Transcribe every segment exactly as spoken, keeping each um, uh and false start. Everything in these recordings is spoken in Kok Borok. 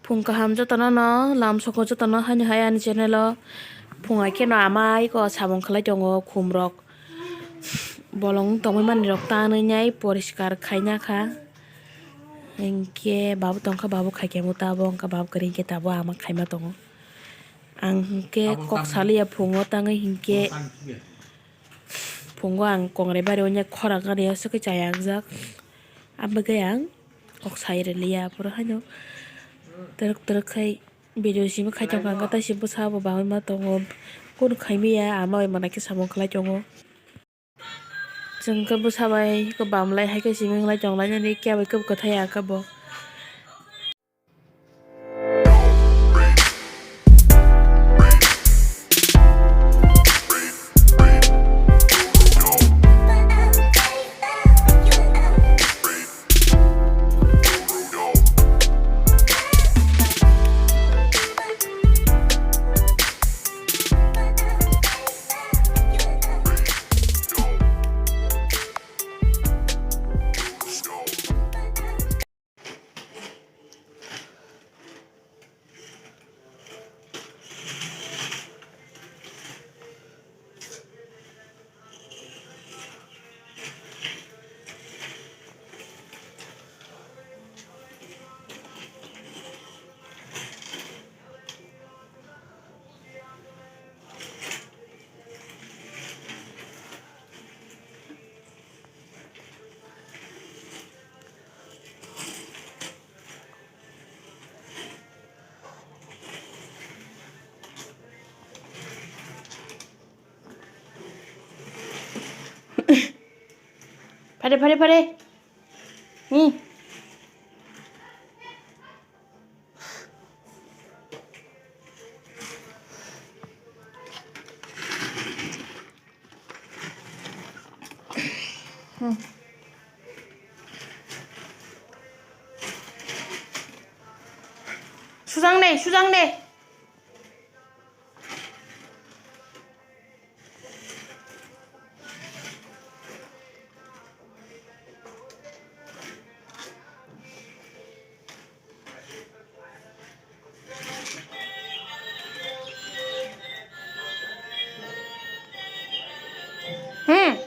Phung kaham jotono no, lam soko jotono haino hai ani channel o. Phung hai kheno amai ko samung khlai tongo khum rok. Bolong tongwi mani rok tanwi nai poriskar khaina kha. Hinkhe babu tongkha, babu khaikhe mo tabo wngkha, babu kwrwi hinkhe tabo ama khaima tongo. Ang hinkhe kok saliya phungo tangwi hinkhe phungo ang kongrai bari onya khorang ani aswk khe chaya wngjak. Abagwi ang kok sai rwliya, aphuru haino twrwk twrwk khai video simi khai tongkha, hwnkhe tei se bwsa bo bagwi ma tongo, kunu khai maya, ama bai mwnai khe samung khlai tongo. Chwng khe bwsa bai khe bam lai hai khe simi wng lai tong lai nani, kebo kebo kwthai ya khe bo. Phare, phare, phare. Hmm. Hmm. Sujang de, sujang de. Hmm.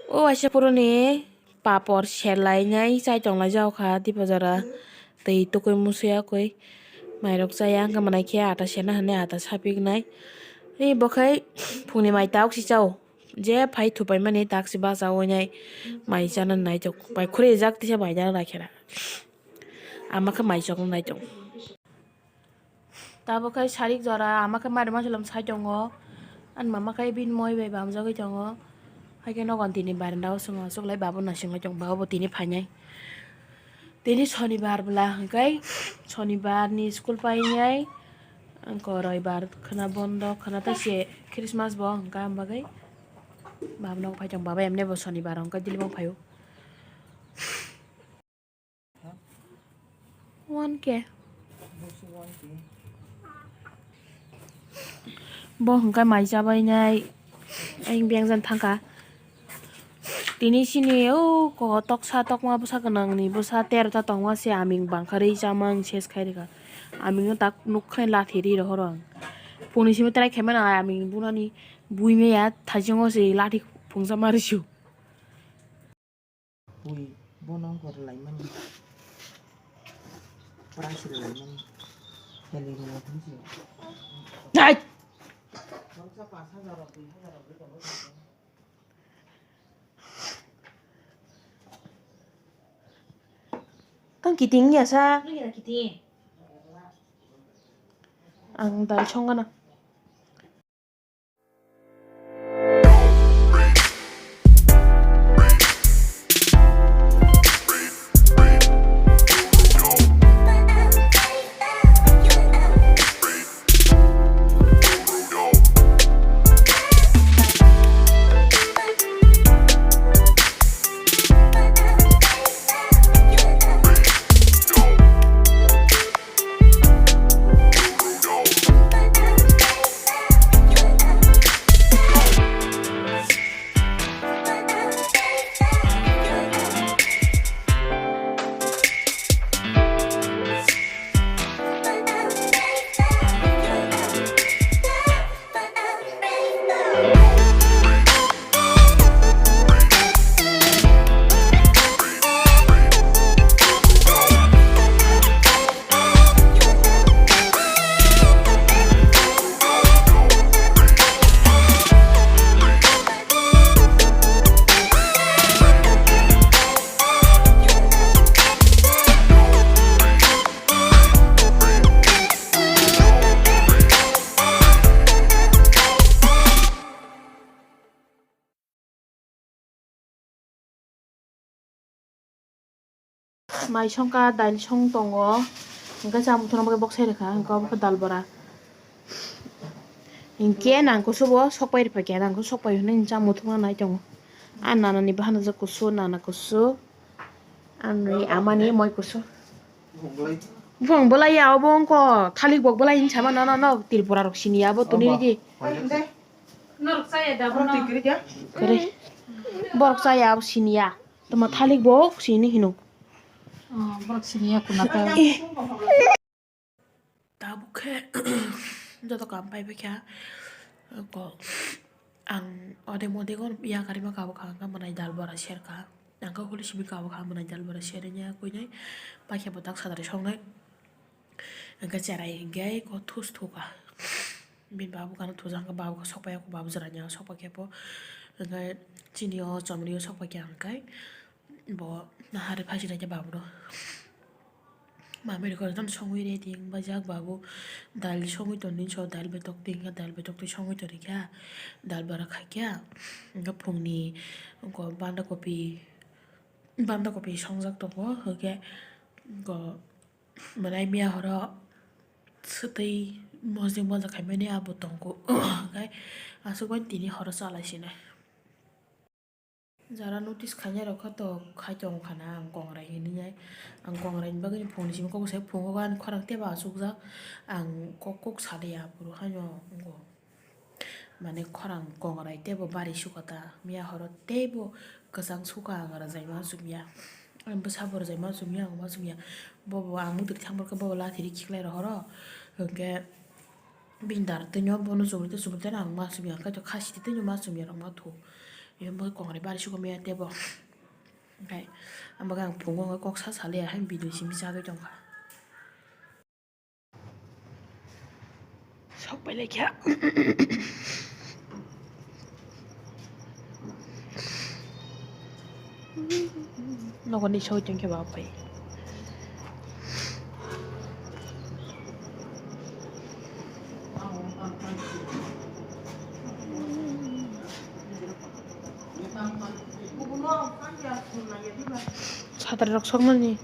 O waisa puruni papor selainai chai tonglaijak kha, tipo jora twi tukui musuya koi mairok chaya, wngkha mwnai khe ata sena hinwi ata sapiknai. Ni bo khai phungni mai tok si chao, je phai thupaimani tok si bachawi nai mai chana naitok, bai khuri jak tisa mai jana naikhe na. Ama khe mai chokna naitok. Tabuk khe sarik jora, ama khe mari masa lom sai tongo. Ani mama khe bini moi bai bamjagwi tongo. Haikhe nogo tini baranda o swngo, aswk lai babu naising lai tongo, babu bo tini phainai. Tini sonibar bwla, hwnkhe sonibar ni school painai. Wngkha roibar khwna bondo, khwna tei se Christmas bo wngkha, am bagwi babu nogo phai tongo, baba emne bo sonibar wngkha, daily bo phaio. One K. Bo hwnkhe mai chabainai, ayang biyang jan thangkha. Tini sini o ko toksa tokma bwsa gwnangni bwsa tero ta tongma se aming bangkha rwi chamang ses khai rwkha. Aming no tak nuk khai lathi ri rohor ang. Puni simi try khaimano aming bunani buimaya thajingo se lathi phungsa ma rwsio. Ui, bono wngkha rwlaimani. Price rwlaimani. Heli rwlai phunsi. Hai! Ang kiting ya sa. Ang dal song gana. Mai songkha, dail song tongo, hwnkhe cha muthungna bagwi bok sai rwkha, hwnkhe obo khe dal bora. Hinkhe nang kusu bo sokpai rwphaikha, nang kusu sokpai hwnwi cha muthungna nai tongo. A nanani bahanajak kusu, nana kusu, ani amani moi kusu. Buphang bolai ya, obo wngkha thalik bok bolai hinwi sama, no, no, no, Tripura rok sini ya, abo tuni ridi. Kare. Borok chaya abo sini ya. Tamo thalik bok sini hino. Borok sini ya kuna ta. Tabuk khe joto kam pai phaikha. Ko ang ode mode go yakarima kabo kha, ang khe mwnai dal bora serkha. Ang khe huli simi kabo kha mwnai dal bora sernya kuinai. Paikhe bo tak sadari songnai. Ang khe cherai hinkhe ko thus thuka. Bini babu gana thuja hwnkhe babu khe sokpai ya, babu jwrani o sokpai khe bo. Hwnkhe chini o chomri o sokpai khe ang khe bo nahari phai sinai khe babu no. Mami rok jani songwi ready wng bajak babu. Dal songwi tongdi so, dal betok twi hwnkhe dal betok twi songwi tongdi kha. Dal bora khai kha. Hwnkhe phungni wngkha banda kopi, banda kopi songjak tongo. Hwnkhe wngkha mwnai miya horo swtwi mojde moja khaimani abo tongo. Hwnkhe aswk bai tini horo chalai sinai. Jara notice khainai rok khe to khai tong kha na ang kongrai hinwi ai. Ang kongrai ni bagwi phone ni simi kok sai phungo ani khorang teibo achukjak. Ang kok kok saliya aphuru haino wngo. Mane khorang kongrai teibo bari sukha ta. Miya horo teibo kwchang sukha ang rwjai ma chumya. Ang bwsa bo rwjai ma chumya, ang ma chumya. Bobo ang mudri thang borok khe bobo lathi ri khiklai rohoro. Hwnkhe bini dar twi no bono chumui tei chumui tei ang ma chumya, kaitor khasi twi no ma chumya rok ma thu. Emo kongrai bari sukha miya teibo. Hwnkhe ang bagwi ang phungo wngkha kok sa saliya hai bidui simi chagwi tongkha. Sok pai lai kha. Nogo ni soi tong khe ba pai. Satri rok soknani.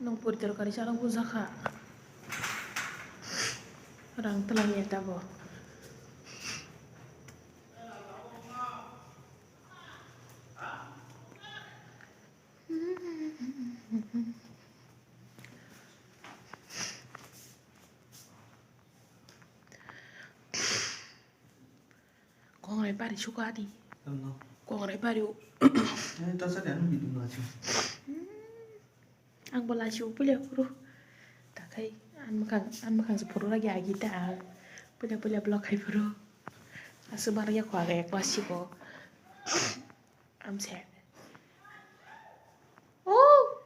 Nwng pori torkari chana bujakha. Rang twlangya tabuk. Kongrai bari sukha ani. Tamo. Kongrai bari o. Eh, ta sari ano video ma achu. Hmm. Ang bo lachi o puila phuru. Takhai ang mwkhang, ang mwkhang se phuru lagi agi ta ang. Puila puila vlog khai phuru. Aswk barya kho aga ek class siko. Amse. Oh!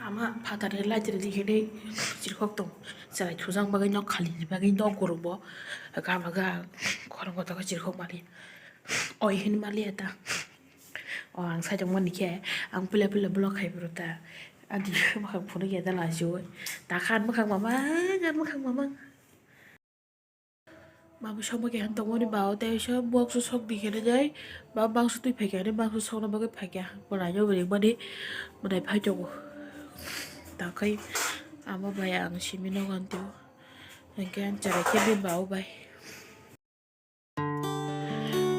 Ama phatar ni light rwdi hinwi chirikhok tong. Chwrai thujak bagwi nok khali ni bagwi nok guruk bo. Gama ga khorang kotor khe chirikhok mali. Oi hinwi mali eta. O ang saichung mani khe ang puila puila vlog khai phuru ta. Ani mwkhang phunuk ya da lachiui. Takha ani mwkhang mamang, ani mwkhang mamang. Mabo sokma keha tongmani ba o tei sok box o sok di khe nai. Ba box o twi phai khe nai, box o sokna bagwi phai kha. Mwnai no ring mani mwnai phai tongo. Takhai amo bai ang simi nogo antio. Hwnkhe ang cherai khe bini ba o bai.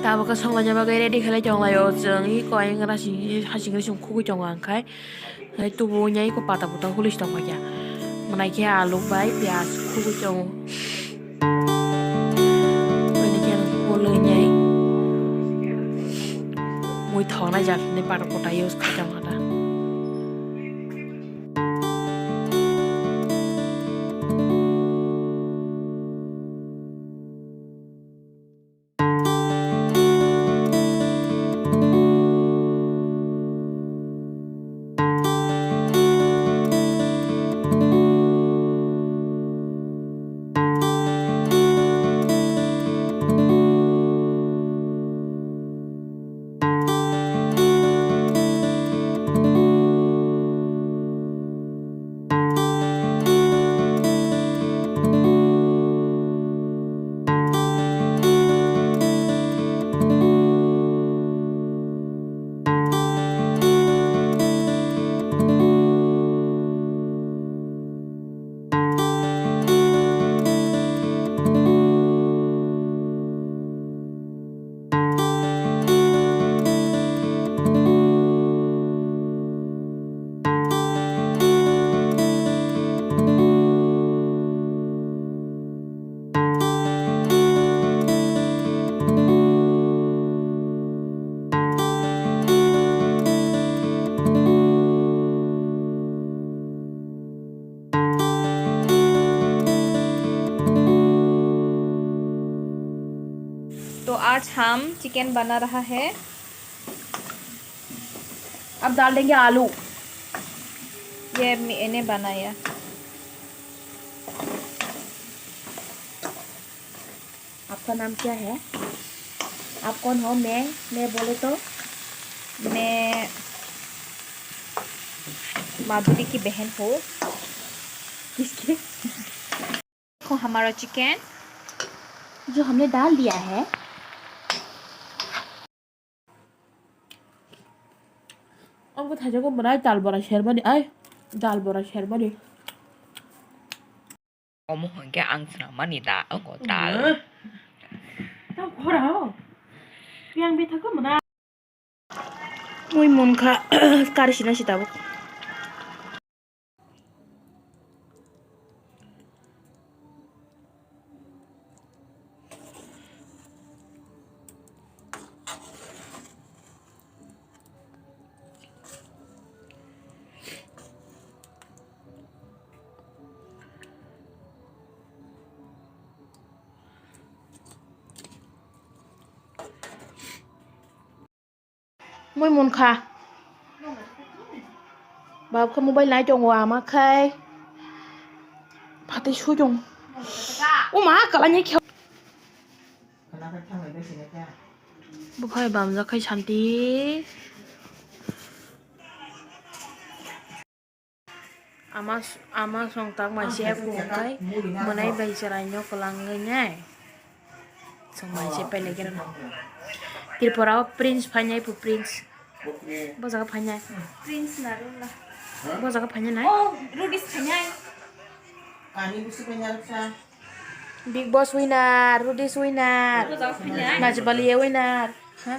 Tabuk khe songlaina bagwi ready khlai tong lai o chwng. Iko ayang hasing, hasing khugwi tongo ang khai. Hai tubu wngnai iko pata puta huli se tong paikha. Mwnai khe alu bai piyaj khugwi tongo. Mwnai khe huli wngnai. Mui thok nai jak ni pata puta use khai tong kha ta. आज हम चिकन बना रहा है। अब डाल देंगे आलू। ये मैंने बनाया। आपका नाम क्या है? आप कौन हो? मैं, मैं बोले तो मैं माधुरी की बहन हूँ। किसकी? देखो हमारा चिकन जो हमने डाल दिया है। Ang khe thaijak o mwnai dal bora sermani ai, dal bora sermani. Omo hwnkhe ang swnam mani da, wngo dal. Tamo khora o. Yang bithak o mwnai. Mui munkha kari sina si tabuk. Mui munkha. Bab khe mobile nai tongo, ama khai phatwi sui tongo. O ma, kwlai ni khe. Buphai bamjak khai santi. Ama, ama song tak mai se phung khai mwnai bai chwrai no kwlangwi nai. Song mai se pele kero no. Tripura o prince phainai pu prince. Bo jaga phainai. Prince na rula. Bo jaga phainai nai. Oh, Rudis phainai. Kani busi phainai ruksa. Big Boss winner, Rudis winner. Bo jaga phainai. Najibaliya winner. Ha?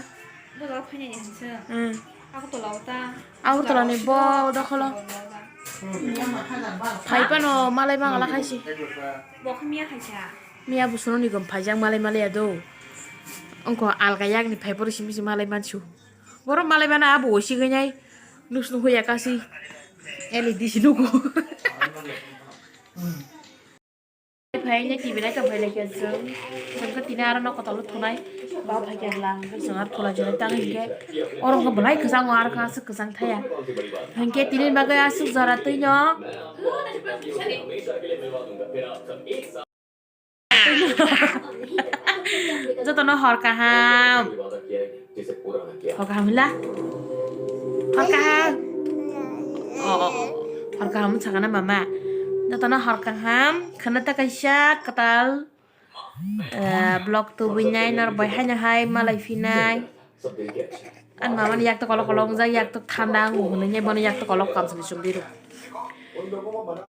Bo jaga phainai ni hanse. Hmm. Agartala o ta. Agartala ni bo dokholo. Phai phano malai mangala khaisi. Bo khe miya khaisa. Miya bo sono ni gom phaijak malai malai ado. Ongko alga yak ni phai phoro simi si malai mansu. Boro malai mana abo osi ganyai. Nusnu hoya kasi. L E D si nugo. Phai ne T V nai tong phai le khe chwng. Chwng khe tini aro nok kotor thunai. Ba phai khe lang khe chwng ar thula jora tang hinkhe. Oro khe belai kwchang o ar kha aswk kwchang thaya. Hinkhe tini bagwi aswk jora twi no. Jotono hor kaham. Hor kaham hila. Hor kaham. Oh, oh, oh. Hor kaham sakana mama. Jotono hor kaham. Khana ta kaisa kwtal. Eh, vlog tubui nai nor bai haino hai malai phinai. An mama ni yak to kolok kolok jak yak to thanda ang hwnwi bono yak to kolok kam sini sumdi ru.